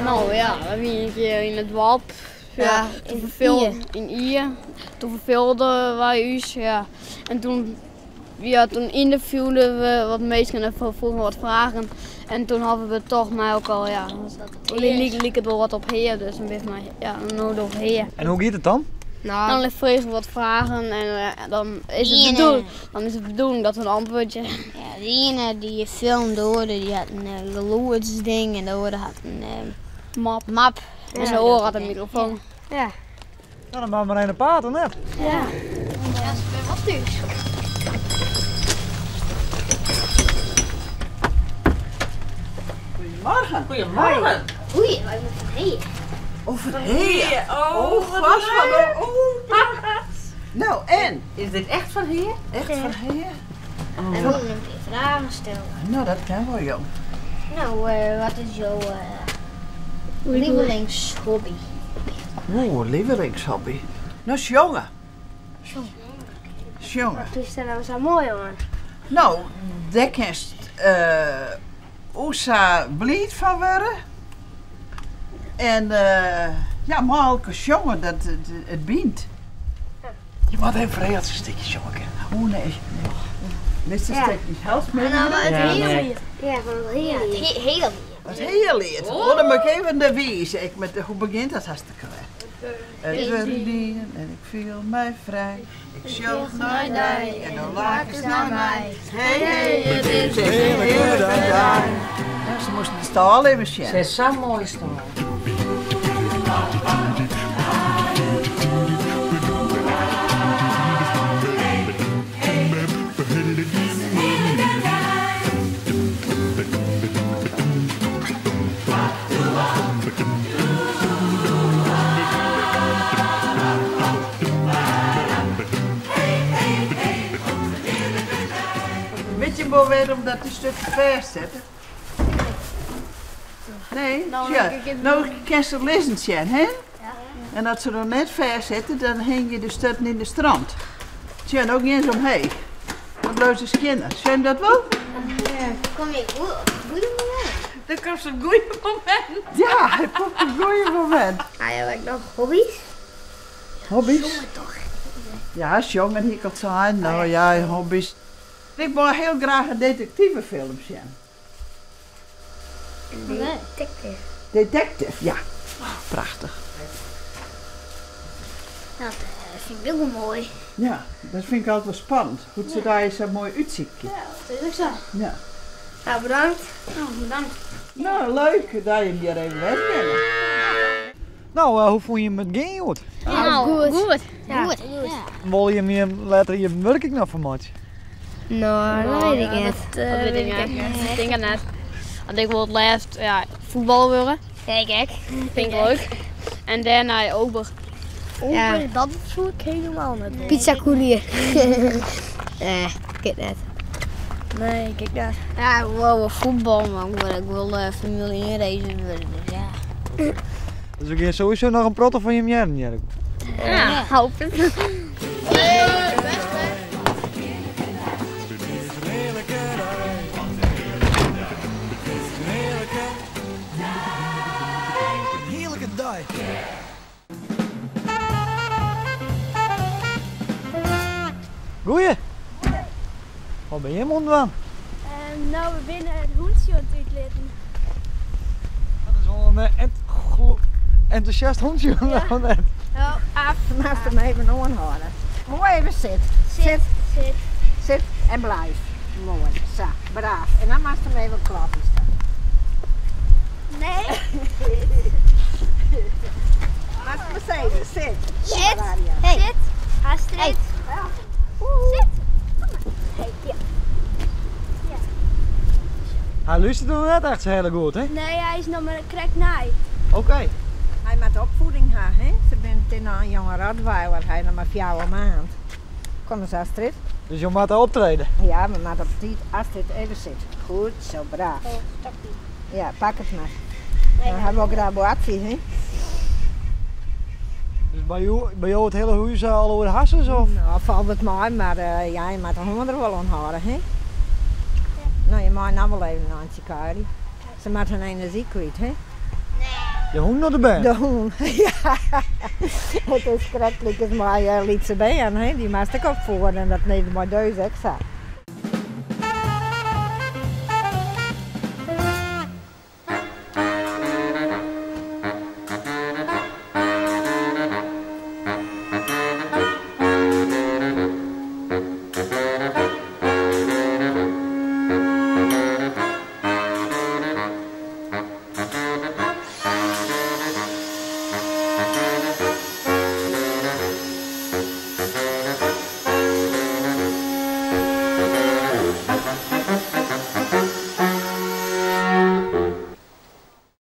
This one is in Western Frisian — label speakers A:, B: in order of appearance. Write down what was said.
A: No ja, we wiene in kear yn it doarp. Ja, toen yn Ie. Toen ferfeelden wy ús, ja. En toen, ja, toen ynterviewden we wat minsken en froegen wat fragen. En toen hawwe we tocht mei elkoar, ja, dat liket wol wat op Hea, dus dan binne we, ja, no dogge we Hea.
B: En hoe giet it dan?
A: Dan fregen we wat fragen en dan is it bedoeling, dan is it bedoeling dat we in antwurd jaan.
C: Ja, de iene dy't filmt, de oare dy hat in gelûdsding en de oare hat in
A: map.
C: map.
A: En de oare hat in mikrofoan.
C: Ja.
B: No, dan moatte we mar even prate, net?
C: Ja. Ja, se binne wol thús.
D: Goedemorgen.
E: Goedemorgen.
C: Oei, wy binne fan Hea.
D: Oh, fan Hea.
E: Oh,
D: Oh, glas van de oh. Nou, en?
E: Is dit echt fan Hea?
D: Echt fan Hea?
C: En we willen een pear fragen stelle.
D: Nou, dat kin wol, joh.
C: No, wat is jo lievelingshobby?
D: Oeh, lievelingshobby. No, sjonge. Sjonge.
C: Wat is der no sa moai oan?
D: No, dêr kinst o sa bliid fan wurde. En ja, mei elkoar sjonge, dat it bynt. Je moatte even freegje oft se in stikje sjonge kinne. Oeh, nee. Mr. Stekjes, help me.
C: Nou, het hele lied. Ja, fan it hele lied. Het hele lied.
D: Het hele lied. Oh, dan moat ik even de wize. Ik met, hoe begjint dat hartstikke wer? It wurdt dien en ik fiel my frij. Ik sjoch nei dy en do lakest nei my. Hey, hey, it is in hearlike dei. Ja, se moasten de stâl even sjen.
E: Se is sa'n moaie stâl.
D: Wit je wol wêrom dat dy stutten fêst sitte? Nee? Sjoch, no kinst se lizzen sjen, hè? En as se noch net fêst sitte, dan hingje de sturten yn de stront. Tsja, no gean se omheech. Dan bliuwe se skjinner. Sjoch dat wol?
C: Kom je op it goede momint.
E: Dan komst op it goede momint.
D: Ja, ik kom op it goede momint.
C: Ha jo ek noch hobbys?
D: Hobbys?
C: Sjonge toch?
D: Ja, sjongen hie ik al sein. No ja, hobbys. Ik wol hiel graach in detektivefilm sjen.
C: In detective?
D: Detective, ja. Prachtich.
C: Dat fyn ik ek wol moai.
D: Ja, dat fyn ik altyd wol spannend, hoe't se dêr sa moai útsykje.
C: Ja, dat is ek sa.
D: Ja.
C: Nou, bedankt.
A: Nou, bedankt.
D: No, leuk dat jim hjir even west binne.
B: No, hoe fûn jim it gean hjoed?
A: No, goed.
C: Goed.
B: Wolle jim hjir letter jim wurk ek noch fan meitsje?
C: No, dat wit ik net.
A: Dat wit ik net. Ik tink it net. Want ik wol it leafst ja, fuotballer wurde.
C: Ja, ik ek.
A: Fyn ik leuk. En dêrnei ober.
C: Ober,
A: dat soe ik helemaal net wollen.
C: Pizza koerier. Nee, ik wit net.
A: Nee, ik ek net.
C: Ja, ik wol wol fuotballe, mar ik wol ek wol Formule 1 racer wurde, dus ja.
B: Dus we gean sowieso noch in protte fan jim hearren, hear ik.
A: Ja, hoop it.
B: Hearlike dei. Goeie. Wat binne jim oan it dwaan?
F: No, we binne it hûntsje oan it útlitten.
B: Dat is wol in entûsjast hûntsje, of net?
F: Ja.
G: Af. Moatst him even oanhâlde. Moai even sit.
F: Sit. Sit.
G: Sit en blijf. Moai. Sa, braaf. En dan moatst him even klappen.
F: Nee.
G: Moatst mar sizze, sit.
F: Sit.
C: Hey.
F: Sit. Astrid. Sit. Kom mar. Hey, ja. Ja.
B: Hy lústeret noch net echt sa hiel goed, hè?
F: Nee, hy is noch mar krekt nij.
B: Oké.
G: Hy moat opfieding ha, hè? Se binne it is noch in jonge Rottweiler, hy is noch mar fjouwer maand. Kom ris Astrid.
B: Dus jo moatte optrede?
G: Ja, we moatte op tiid. Astrid, even sit. Goed zo, braaf. Ja, pak it mar. Dan ha we wol graach boartsje, hè?
B: Dus by jo, by jo it hiele hûs al oer de harsens, of?
G: No, falt it mei, mar ja, je moatte de hân der wol oan hâlde, hè? No, je meie no wol even in eintsje kuierje. Se moat har enerzjy kwyt, hè?
C: Nee.
B: De hûn of de bern?
G: De hûn, ja. It is krekt lykas mei lytse bern, hè. Dy moatst ek opfiede en dat is mei dizze ek sa.